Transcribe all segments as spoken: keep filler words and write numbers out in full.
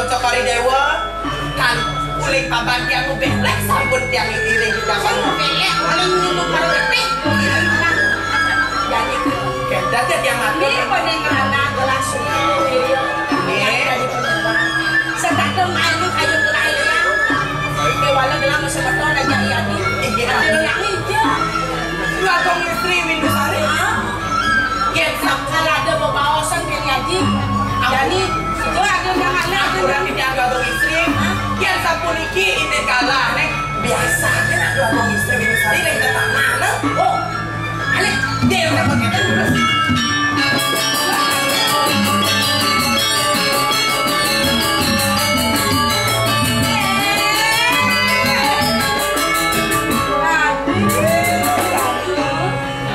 Cokor I Déwa, kan uling paban tiang ubéh lek sampun tiang iring di jaman. Sing ubéh lek uling nyuruh parwetih. Jadi, kénten tiang matur. Ini pada ngerana gelas ini, iya. Nggih. Jadi penerang. Sedang ayu, ayu gelah iya. Déwala gelah semeton aja iya di. Inggih. Ada yang hijau. Dua Agung Istri Windu Sari. Hah? Yén sampun ada bebaosan kene aji. Jani, itu ada yang ada. Ampun, tidak ada Agung Istri. Hah? Yén sampun iki ini kalah, Nék. Biasa aja nak Dua Agung Istri Windu Sari lagi datang mana? Oh, aneh. Dia udah pakai terus.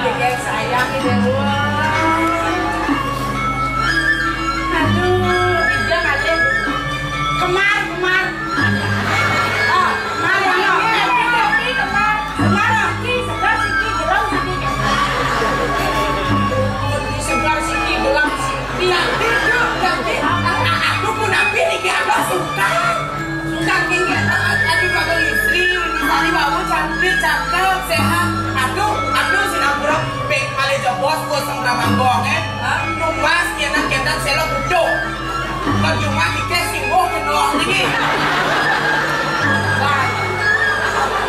Aduh, sayang ini, wah. Aduh, dia ngalih. Kemar, kemar. Ah, kemar, ya, no. Kemar, ah. Segar siki, gelang siki. Segar siki, gelang siki. Iya, iya, iya. Aku pun hampir iki, aku suka. Suka kengke, aduh, kalau istri, misalnya bawa cantik, cakep, sehat. Aduh, aduh, sinampura, pek malih jebos, gosong ramanggong, eh. Hah? Numbas, kena kendang, selok, ucuk. Percuma, kike, singguh, kendong, lagi. Wah.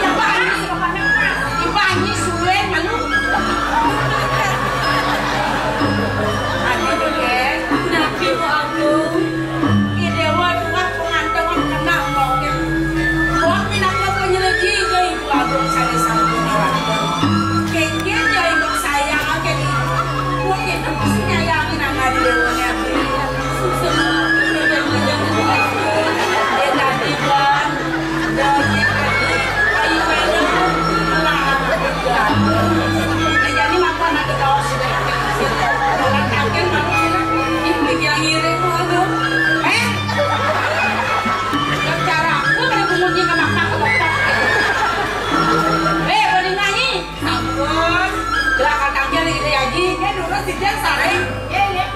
Yang banyak, yang banyak, suwe, malu. Aduh, kengke. Nabi, mau aku. Ki Déwa tuah pengantongan kena mungkin. Wah, pinaka penyelegi ke Ibu Agung sane sampun diwanten. Kengken ya Ibu sayang akeh di. Wong itu mesti nyayangi nama Déwa ne. Ya tadi, Bang. Jadi, ayo, ayo. Nah, jadi makan ada kaos. Orang kaget malu. Ih, mikir ngiring, waduh. Eh? Cara aku, kalau aku munyi ke makan, ke tempat. Eh, boleh nyanyi? Sampun. Gerakan kaki lagi, lagi. Ya, dulu sih, dia sarai. Ya, ya.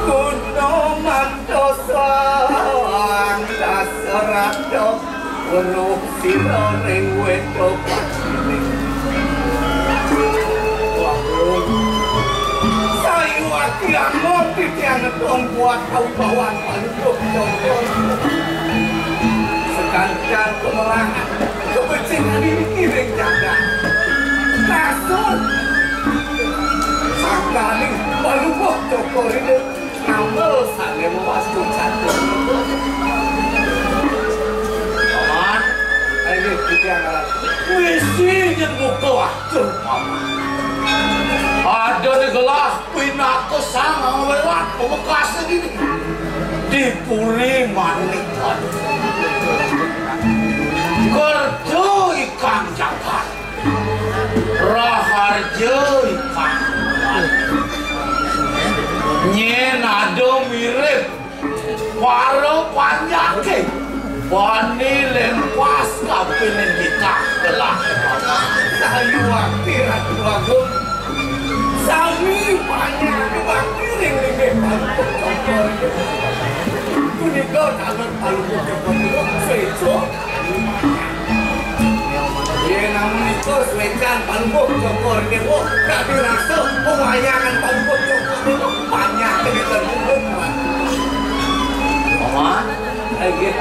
Gunung Mantosa, Dasarato. Weruh sira ring wedok pacining. Wah, sayuwakti angon titiang ngeton buat kaubawan panutup contoh. Sekancan kemelahan, kebecingan ini kiring jagat. Kasut. Sangkaning panutup cokor ini. Ngambil sane mewas kucatu. Paman, ayo kita ngaran. Misi nyen buka waduh, Paman. Ada di gelah pinaka sang lewat pamekase dini. Di puri manik kerja ikan jagat. Raharja ikan. Nyen ada mirip para panjake. Bani lempas kapining kita telah. Sayuwakti Ratu Agung. Sami panjake bakti ring linggih Paduka Cokor. Nika kalon Palungguh Cokor Dewa, suéca. Yén namun nika suécan Palungguh Cokor Dewa, kadi rasa pawayangan Palungguh Cokor Dewa, banyak kéto. Paman, inggih.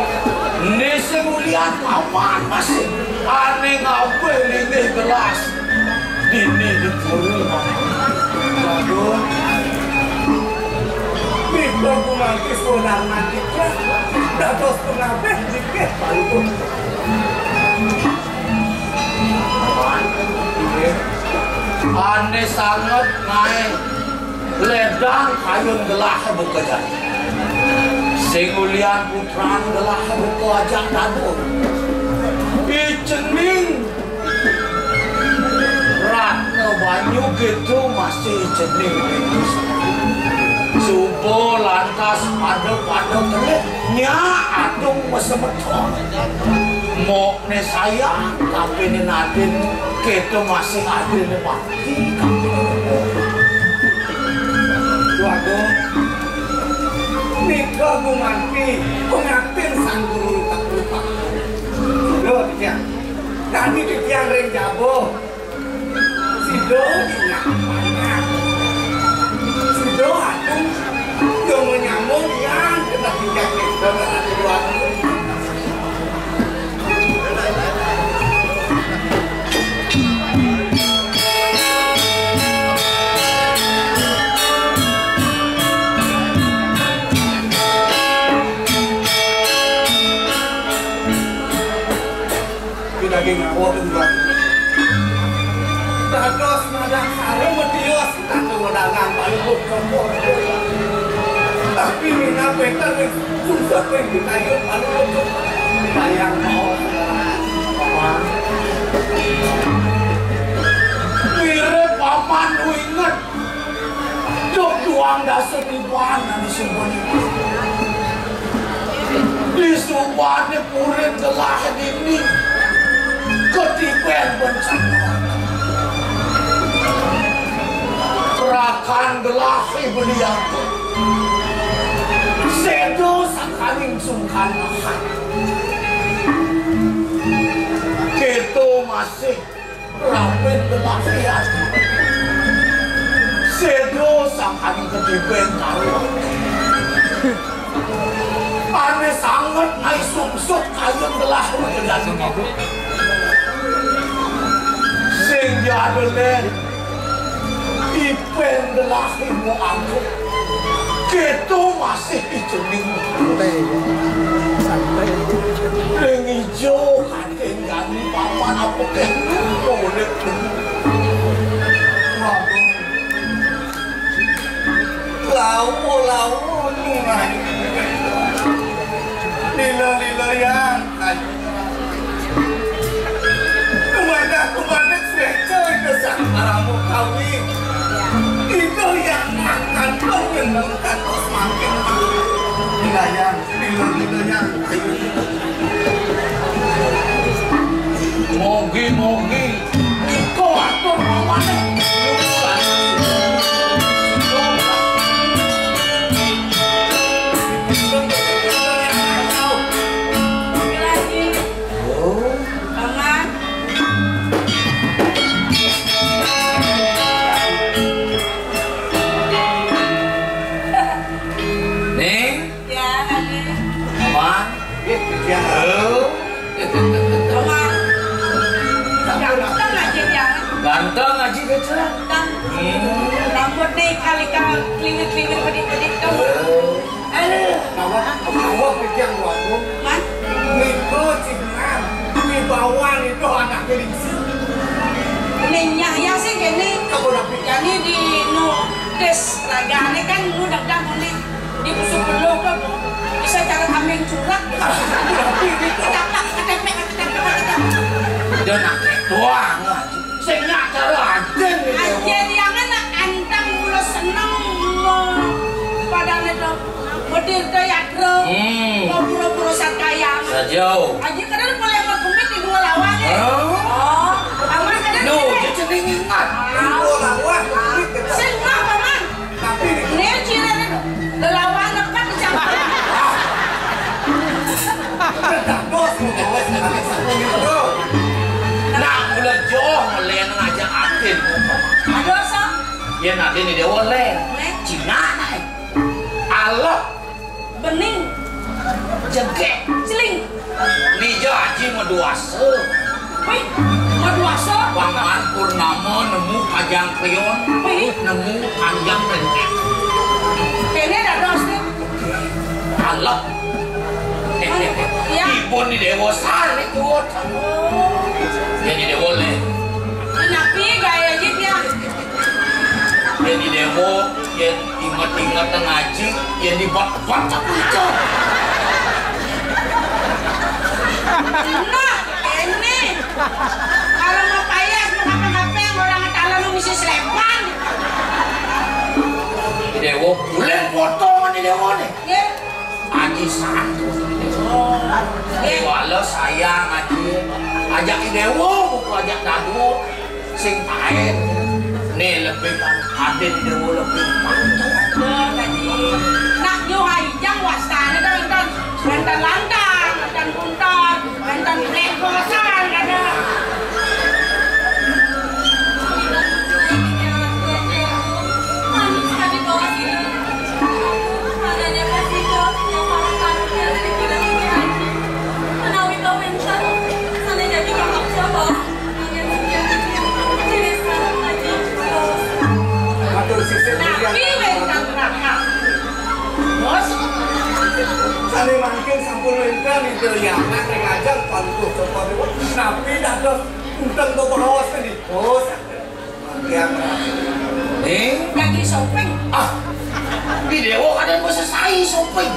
Né sing ulian paman masih ané ngabih linggih gelas. Dini di puri, Pak. Waduh. Mitra kumantis kodang mati, ya. Dados pengabeh dikit, Pak. Ané sanget naé ledang kayun gelah buka jati. Sing ulian putran gelah buka ajak dadung. Icening Ratna banyu gitu masih cening. Suba lantas pada-pada kelih nyak adung masemeton. Mokné sayang, tapi né nadin kéto masih adin bakti, tapi né mok. Waduh, nika gumanti pangaptin Sang Guru tak lupa. Lho, Dija. Tadi titiang ring jaba. Sida ingat banget. Sida aduh, yo nyambung yang kena tiga meter atuh. Di daging awak tumbang. Dados madak sarung metios, kata wedangan Palungguh Cokor. Tapi minab Peter wis susah wis dikayun Palungguh Cokor. Bayang mau. Paman. Mirip paman inget. Duk duang dasa tiban anu sing punika. Di subané purin gelah dini ketiben bencana. Rakan gelah beliau séda sakaning sungkan rakan. Kéto masih Rapin kematian. Séda sangkaning ketiben taruh. Ané sanget ngai sungsut kayun gelah. Sing jadulé ipen gelah ibu angkut. Kéto masih ijening. Santai, santai. Ring ijo Tinggal paman apa kene boleh. Lawo-lawo nyurai. Lila-lila yang kayu. Kumadah-kumadah sereca itu sang paramu kawin. Itu yang akan menyenangkan semakin. Wilayah, wilayah. Mogi-mogi iko atur mawane. Oh. Paman. Ning. Ya, Ning. Paman. Ya. Paman. Ganteng aja, ya. Ganteng aja, gitu. Ganteng. Hmm. Rambut nih, kali-kali, keliwir-keliwir, bedik-bedik tuh. Oh. Aduh. Kawan, kawan, pikir gua tuh. Man? Niku, Cik Nan. Wibawa niku anak lingsir. Ning, ya, ya sih, gini. Aku udah pikir. Jani di nu, des, ragane kan nu dagdag, nih. Di busuk penuh tuh, bisa cara kambing curah. Tapi ini tuh. Ketapak, ketepek, ketepek, ketepek. Udah nak doang, sing nyak cara ajen gitu. Ajen yang anak antang mula seneng, mau padane tuh, bedir ke yatra, hmm, mau pura-pura sakayang. Sajau. Aja kadang mulai berkumpit di dua lawan, ya. Oh. Oh, aman kadang. Duh, dia cening ingat. Dua lawan. Sing apa, Man? Tapi né ciré lelawan lepat kecamatan. Bos, bos, bos. Nah, kula joh ngelén ngajak atin. Aduh, Sa. Yén atin di déwa lén. Lén. Cina, nah. Alep. Bening. Jegég. Celing. Nija aji maduasa. Wih, maduasa. Paman Purnama nemu kajang krion. Wih. Nemu kajang lengkek. Kéné dados, nih. Alep. Iya. Ipun di déwa sané kuat. Yén di déwa lén. Napi gaya aja dia? Yén di déwa, yén inget-inget ngaji, yén dibat-bat aku itu. Nah, ini. Kalau mau payah, mau ngapa-ngapain, orang ketahuan lu misi selepan. Di déwa, bulan potongan di déwa nih. Nggih. Aji santun. Nggih. Kuala sayang aji. Ajak i déwa, buku ajak dadu. Sing paén. Né lebih kan, adin déwa lebih pantun. Bener, Aji. Nak yo aji jang wastané dah, énten, énten lantang, énten buntar. Mantan bléngkosan ada. Matur sisih. Nabi wénten neraka. Bos. Sané mangkin sampun wénten Ida Hyang Anak ring ajeng paluduh Cokor Déwa. Napi dados unteng bebaos tadi? Oh, saged. Mangkin. Ning? Dadi sopeng. Ah. Di déwa kadén basa sai sopeng.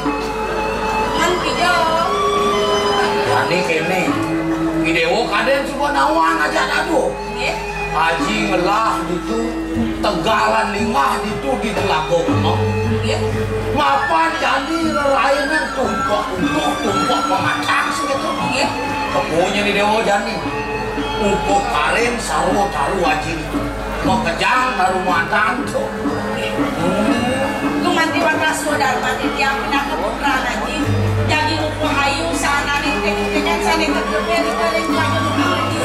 Kan pijak. Jani kéné. Di déwa kadén coba nawang ajak dadu. Nggih. Aji ngelah ditu, tegalan linggah ditu di telaga Kemeng. Nggih. Mapan jani rerainan tumpek utuh, tumpek pemacang segitu. Nggih. Kepunye ni déwa jani. Upuk karin sarwa taru aji. Makejang taru matan tu. Gumanti watas Swadarma titiang pinaka putra aji. Jagi upuk ayu sananing tek-tekan sané kekepe di paling pajeng aji.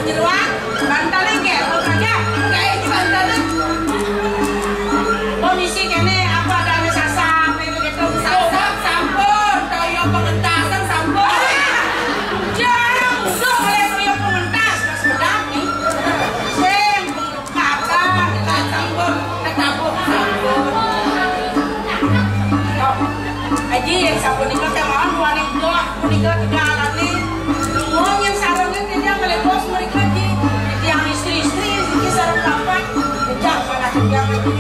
Jeroan, bantalé nggih, Raja. Gaé iki bantalé. Komisi kéné apa adané sasap, itu gitu. Sasap sampun, toya pengentasan sampun. Jarang udah oleh toya pengentas, Mas Bedaki. Sing pengeluh kata, kita sampun, kita sampun. Aji, yang sapunika kémaon wani doh punika tiga alane. Lunga yen sarengin titiang kalih bos mrika, Ji. Titiang istri-istri niki sareng papat. Jejak panah titiang niki.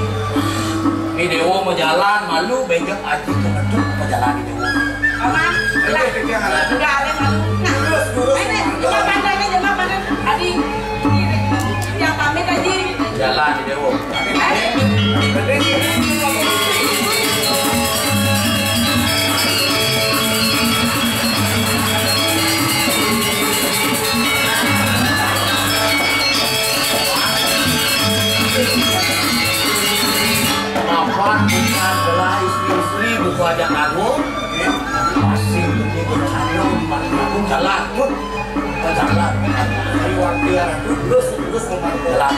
Ni Dewa majalan malu, bengkek aji kemeduk majalan ni Dewa. Paman, lah, titiang arep. Udah arep malu. Nah, lurus, lurus, ini, mantap. Jemah pandan, jemah pandan. Adi, ini, titiang pamit, Aji. Jalan ni Dewa. Mapan bukan adalah istri-istri buku aja kagum. Masih begini, jalan, jalan. Ayo, waktu ya, terus, terus, jalan.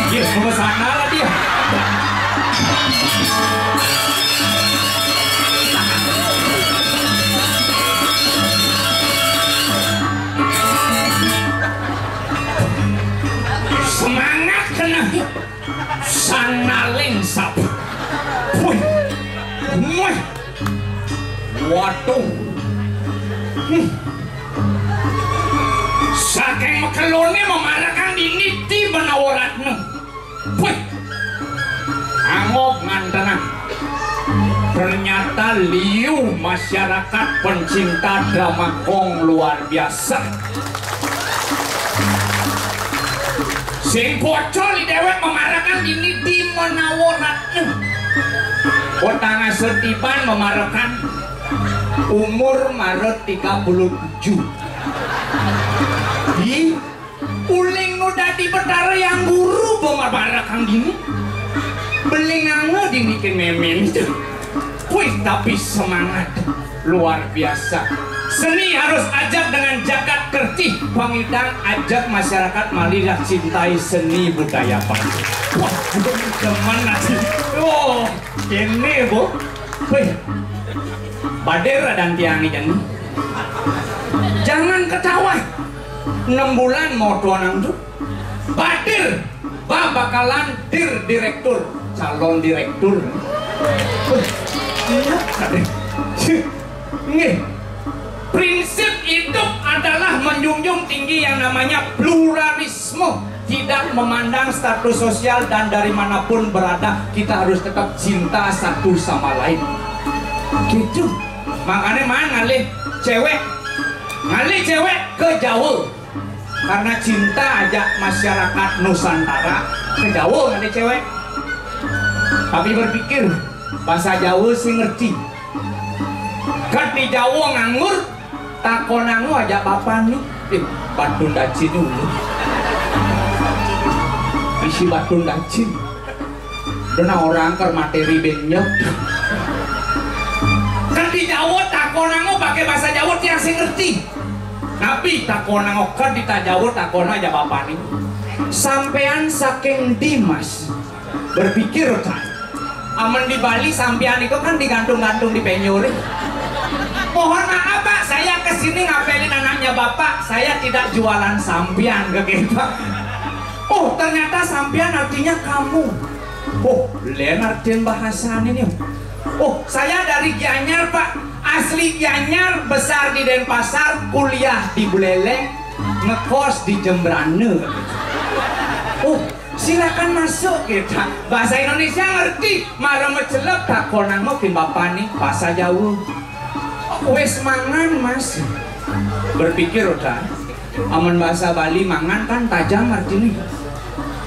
Iya, sama sana lah dia. Semangat kena. Sanaling sap. Wih. Wih. Waduh. Hmm. Makeloné mamarekan dini di Menawa Ratna. Wih, angob ngantenan. Ternyata liu masyarakat pencinta drama Gong luar biasa. Sing pocol déwék mamarekan dini di Menawa Ratna. Kota Ngasetiban mamarekan umur mara tiga puluh tujuh. Di uling nu dadi Betara Hyang Guru mamarekan dini. Belinganga dini ké mémén. Wih, tapi semangat luar biasa. Seni harus ajak dengan jagat kertih, pangidang ajak masyarakat marilah cintai seni budaya Bali. Wah, demen ati. Oh, ini, Bu. Wih. Badir adan tiang ijan. Jangan ketawa. Enam bulan mau tuanang tuh. Badir, ba bakalan dir direktur, calon direktur. Wih, iya, kadé. Nggih. Prinsip hidup adalah menjunjung tinggi yang namanya pluralisme, tidak memandang status sosial dan dari manapun berada, kita harus tetap cinta satu sama lain. Gitu. Makanya mana ngalih cewek, ngalih cewek ke Jawa. Karena cinta aja masyarakat Nusantara, ke Jawa ngalih cewek. Tapi berpikir, bahasa Jawa sih ngerti. Kan di Jawa nganggur, takonang aja bapak nih. Eh, batun dacin dulu. Isi batun dacin. Dona orang ker materi benyek. Kan di Jawa takonang pakai bahasa Jawa tiang sing ngerti. Tapi takonang kan di Jawa takonang aja bapak nih. Sampean saking Dimas. Berpikir, Tan. Amun di Bali sampean itu kan digantung-gantung di penjuri. Mohon maaf, Pak, saya kesini ngapelin anaknya Bapak. Saya tidak jualan sampean ke kita. Oh, ternyata sampean artinya kamu. Oh, lain artian bahasa ini. Oh, saya dari Gianyar, Pak. Asli Gianyar, besar di Denpasar, kuliah di Buleleng, ngekos di Jembrana. Oh, silakan masuk, kita. Bahasa Indonesia ngerti, mara macelep takonang mungkin bapak nih, bahasa Jawa. Wes mangan, Mas. Berpikir udah, amun bahasa Bali mangan kan tajam artinya.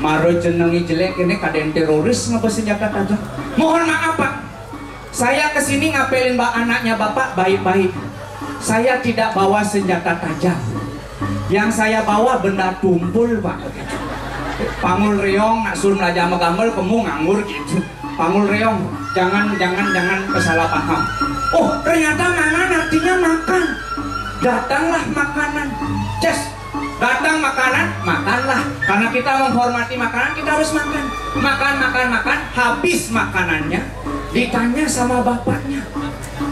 Mara jenengé jelek ini kadén teroris ngapa senjata tajam. Mohon maaf, Pak. Saya kesini ngapelin ba-, anaknya Bapak baik-baik. Saya tidak bawa senjata tajam. Yang saya bawa benda tumpul, Pak. Pangul reong, nak suruh belajar gambar, kamu nganggur gitu. Pangul reong, jangan, jangan, jangan kesalah paham. Oh, ternyata mangan artinya makan. Datanglah makanan. Ces, datang makanan, makanlah. Karena kita menghormati makanan, kita harus makan. Makan, makan, makan. Habis makanannya, ditanya sama bapaknya.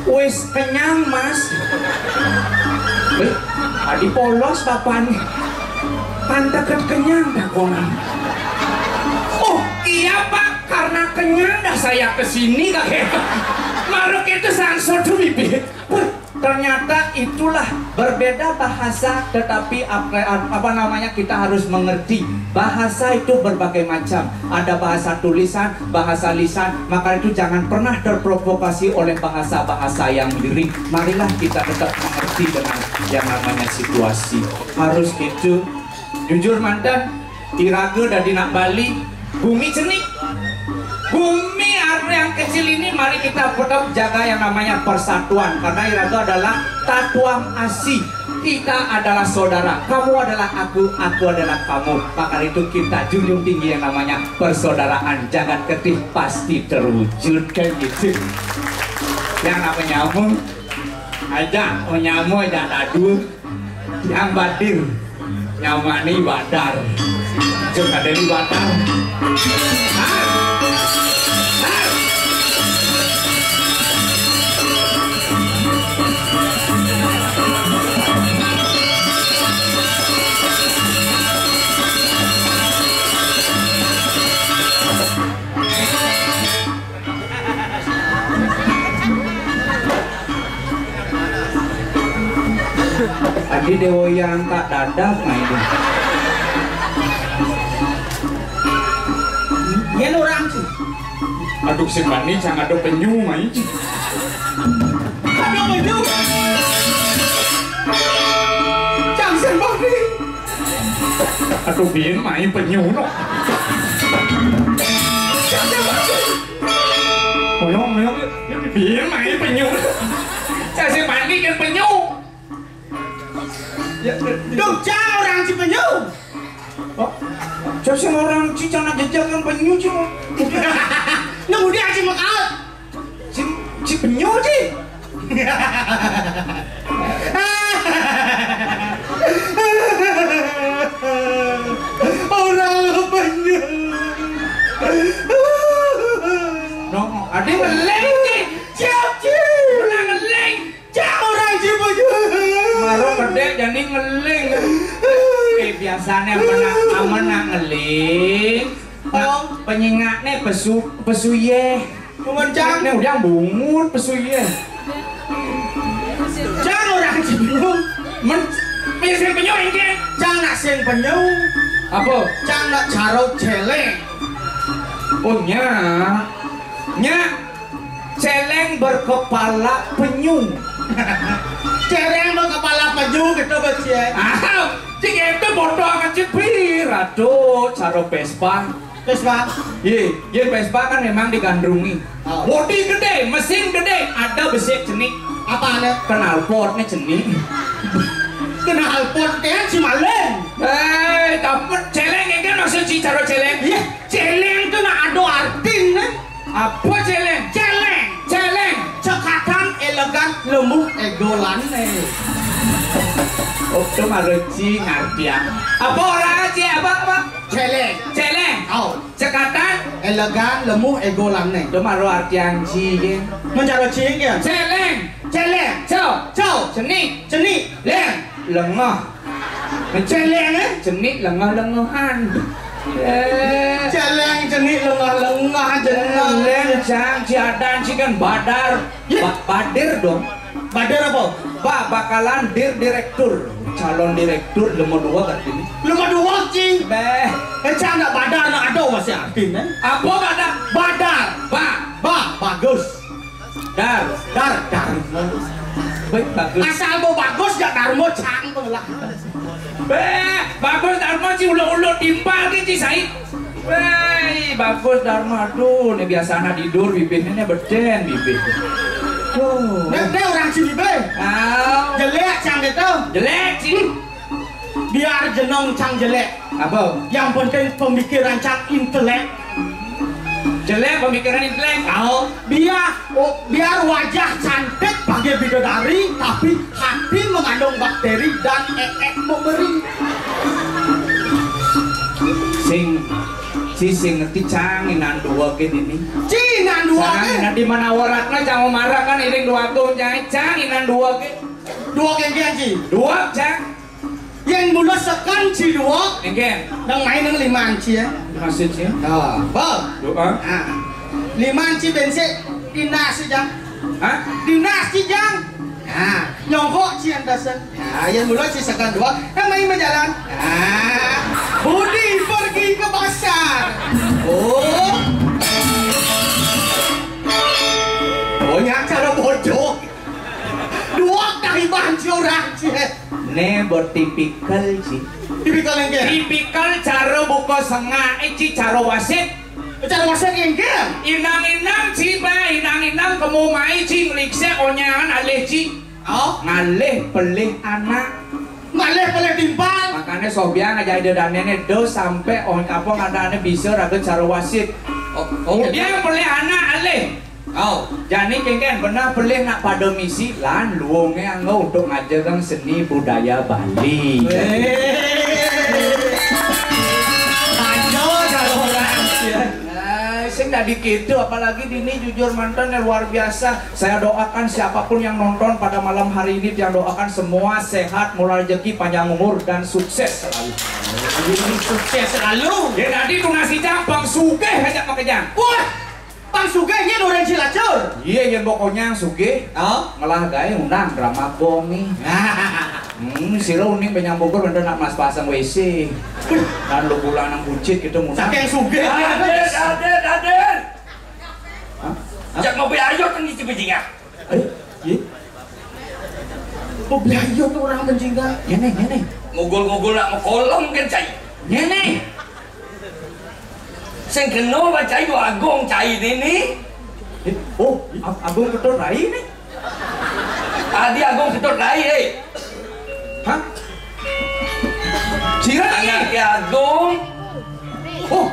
Wis kenyang, Mas. Wih, tadi polos bapak nih. Kan deket kenyang takonan. Oh, iya, Pak, karena kenyang dah saya kesini, kakek. Maruk itu sang soto bibit. Ternyata itulah berbeda bahasa, tetapi apa, apa namanya, kita harus mengerti bahasa itu berbagai macam. Ada bahasa tulisan, bahasa lisan, maka itu jangan pernah terprovokasi oleh bahasa-bahasa yang miring. Marilah kita tetap mengerti dengan yang namanya situasi. Harus gitu. Jujur manten, iraga dadi nak Bali, bumi cenik. Bumi anu yang kecil ini, mari kita tetap jaga yang namanya persatuan, karena iraga adalah tatuam asi. Kita adalah saudara, kamu adalah aku, aku adalah kamu. Maka itu kita junjung tinggi yang namanya persaudaraan. Jangan ketih, pasti terwujud, kan gitu. Yang namanya nyamuk aja, oh, nyamuk aja dadu. Yang badir, nyamuk ni badar. Cuma ada di badar. Har! Har! Adi Déwa Hyang tak dadak, mai. Yén orang, Ci. Aduh, sing bani cang ada penyu, mai. Ada penyu. Cang sing bani. Aduh, biyen mai penyu, no. Cang sing bani. Oyong, oyong, biyen mai penyu. Cang sing bani kan penyu. Ya, dong, cang orang Cipenyu. Oh, cang sing orang Ci, cang nak jejak kan penyu, Ci. Nemu dia Ci mekaut. Ci, Cipenyu, Ci. Orang penyu. No, ada ngeling, Ci. Siap, Ci. Orang ngeling. Cak orang Cipenyu. Maro kedék jani ngeling. Eh, biasané amen nak, amen nak ngeling. Nak, oh, penyingakné pesu, pesu yéh. Cuman cang. Né udah bungut pesu yéh. Cang orang Cipenyu. Men, sing penyu éngkén. Cang nak sing penyu. Apa? Cang nak caro céléng. Oh, nya. Nya. Céléng berkepala penyu. Céléng berkepala penyu gitu, Bos, ya. Ah, cik itu bodoh amat, cik. Pir, aduh, cara Vespa. Vespa? Iya, iya, Vespa kan memang digandrungi. Oh. Bodi gedé, mesin gedé, ada besi cenik. Apa ada? Knalpotné cenik. Knalpot kan si maling. Eh, tapi céléng kan maksud si cara céléng? Iya. Céléng tuh nak ada artinya. Apa céléng? Céléng. Céléng. Cekatan, elegan, lemu, égolan, eh. Oh, itu mah Ci ngartian. Apa orang Ci, apa, apa? Céléng. Céléng. Oh. Cekatan. Elegan, lemu, égolan, eh. Itu mah artian Ci, ya. Mencari Ci, ya? Céléng. Céléng. Cau. Cau. Cenik. Cenik. Léng. Lengah. Céléng, eh? Cenik lengah-lengahan. Eh. Céléng cenik lengah-lengah, jeneng. Léng, cang, si Adan si kan badar. Ya. Ba-, badir dong. Badir apa? Ba-, bakalan dir direktur. Calon direktur, lemo dua artinya. Lemo dua, Ci. Béh. Eh, cang, nak badar, nak ada masih artinya. Apa badar? Badar. Ba. Ba, bagus. Dar. Dar, darma. Baik, bagus. Asal mau bagus gak darma, cang, tuh lah. Béh, bagus darma, Ci, uluk-uluk timpal ki, Ci, sai. Wéh, bagus darma, aduh, né biasa anak tidur bibihné, né bedén bibih. Tuh. Né, né orang Ci bibih. Ah. Jelék, cang, gitu. Jelék, Ci. Biar jeneng cang jelék. Apa? Yang penting pemikiran cang intelek. Jelék pemikiran intelek. Oh, biar, oh, biar wajah cantik bagai bidadari, tapi hati mengandung bakteri dan éék memberi. Sing, si sing ngerti, cang, inan dua ké dini. Ci, inan dua ké. Cang, inan di mana waratna, cang, marah kan iring dua tuh, cang, cang, inan dua ké. Dua ké, Ci. Dua, cang. Yén mula seken Ci dua. Nggih. Nang main nang liman Ci, ya. Maksud Ci? Ah, bal. Doa. Ah. Liman Ci bénsik dinas Ci, Jang. Hah? Dinas Ci, Jang. Ah, nyongkok Ci antasen. Ah, yén mula Ci seken dua, nang main majalan. Ah. Budi pergi ke pasar. Oh. Oh, nyakar bodoh. Dua kali banci orang, Ci. Né bo tipikal, Ci. Tipikal nggih. Tipikal cara buka sengak, eh, Ci, cara wasit. Cara wasit nggih. Inang-inang, Ci, ba, inang-inang kemu mai, Ci, ngliksék onyangan alih, Ci. Oh. Ngalih pelih anak. Ngalih pelih timpal. Makané sobian aja ida dané né do sampai on apa ngadané bisa raga cara wasit. Oh, oh. Dia pelih anak alih. Oh, jani kéngkén beneh pelih nak pada misi lan luungé anggo untuk ngajegang seni budaya Bali. Wéh. Kacau kalau orang, ya. Eh, sing dadi gitu, apalagi dini jujur mantan yang luar biasa. Saya doakan siapapun yang nonton pada malam hari ini, yang doakan semua sehat, murah rezeki, panjang umur, dan sukses selalu. Sukses selalu. Ya, tadi tunas ijang, Bang Sugih aja makejang. Wah, Pang sugih nyén orang Cilacap. Iya, yén pokoknya sugih. Oh. Ngelah gaé undang drama gong nih. Hmm, sira uning penyang bogor bener nak mas pasang W C. Dan lu pulang nang buncit gitu ngundang. Saking sugih. Adit, adit, adit. Hah? Hah? Jak ngopi ayo kan di Cibijingan. Eh, iya. Oh, belayo tuh orang menjingga. Ngene, ngene. Ngugul-ngugul nak mekolong kan cai. Ngene. Sing kena wae cai dua agung cai ini. Eh, oh, Ag-, Agung Ketut Rai nih. Adi Agung Ketut Rai, eh. Hah? Sira nih. Anak Ki Agung. Oh,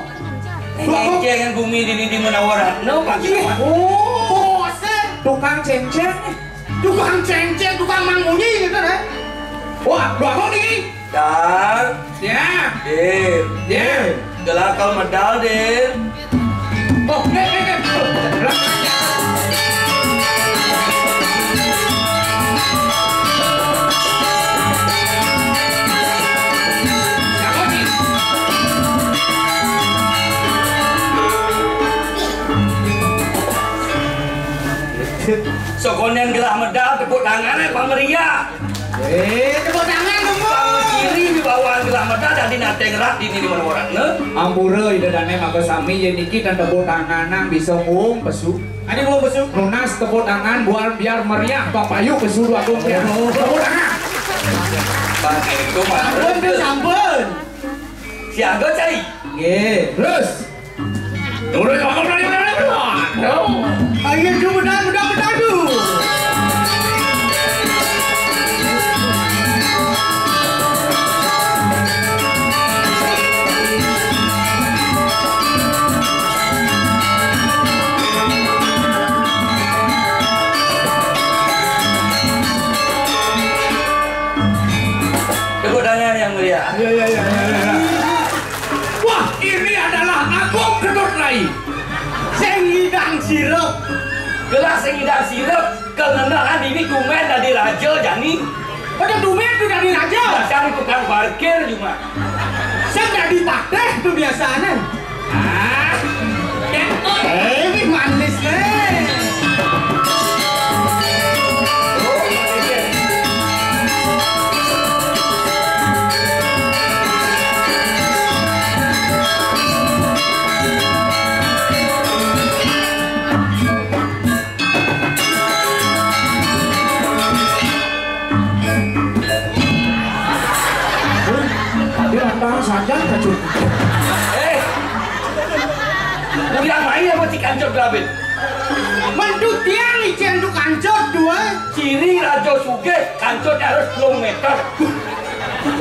Dua Agung. Ngeceng bumi di, di, di Menawa Ratna, Pak. Iya. Oh, bosen. Tukang céncéng nih. Tukang céncéng, tukang mangmunyi gitu deh. Wah, Dua Agung nih. Dar. Ya. Dir. Ya. Gelah kal medal, Dir. Oh, nih, nih, nih. Sokonen gelah medal, tepuk tangan, eh, pameriah. Eh, tepuk tangan dong, Bu. Kiri di bawah gelah medal dan di nateng rak di ini orang, ne? Ampura, Ida Dane, maka sami yén niki tan tepuk tangan nang bisa ngum pesu. Adi ngum pesu. Nunas tepuk tangan buat biar meriah, Bapak Yu pesu dua gong ya. Oh. Tepuk tangan. Pak, itu, Pak. Sampun, sampun. Siaga cai. Nggih. Terus. Turun, turun, turun, turun, turun. Ayo, jom, benar, benar, benar, tu. Tepuk tangan yang meriah. Ya, ya, ya, ya, ya, ya. Wah, ini adalah Agung Ketut Rai. Sing ngidang sirup. Gelah sing ngidang sirup, kengenahan ini tumen dadi raja jani. Pada tumen tu dadi raja. Biasanya tukang parkir cuma. Sing dadi patih tu biasanya. Ah, eh, ini manis nih. Dia antara saja kacau. Eh, udah main apa si kancot gelabin? Mentu tiang licin tu kancot dua. Ciri raja sugih kancotnya harus sepuluh meter.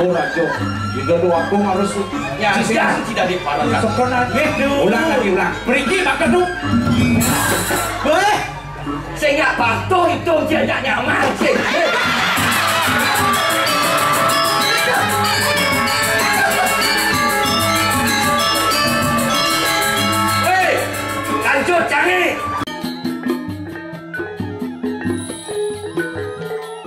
Oh, raja. Jika tu aku harus nyandang tidak diparahkan. Sekolah. Ulang lagi, ulang. Pergi makan tu. Boleh. Saya nggak patuh itu, dia nggak nyaman sih.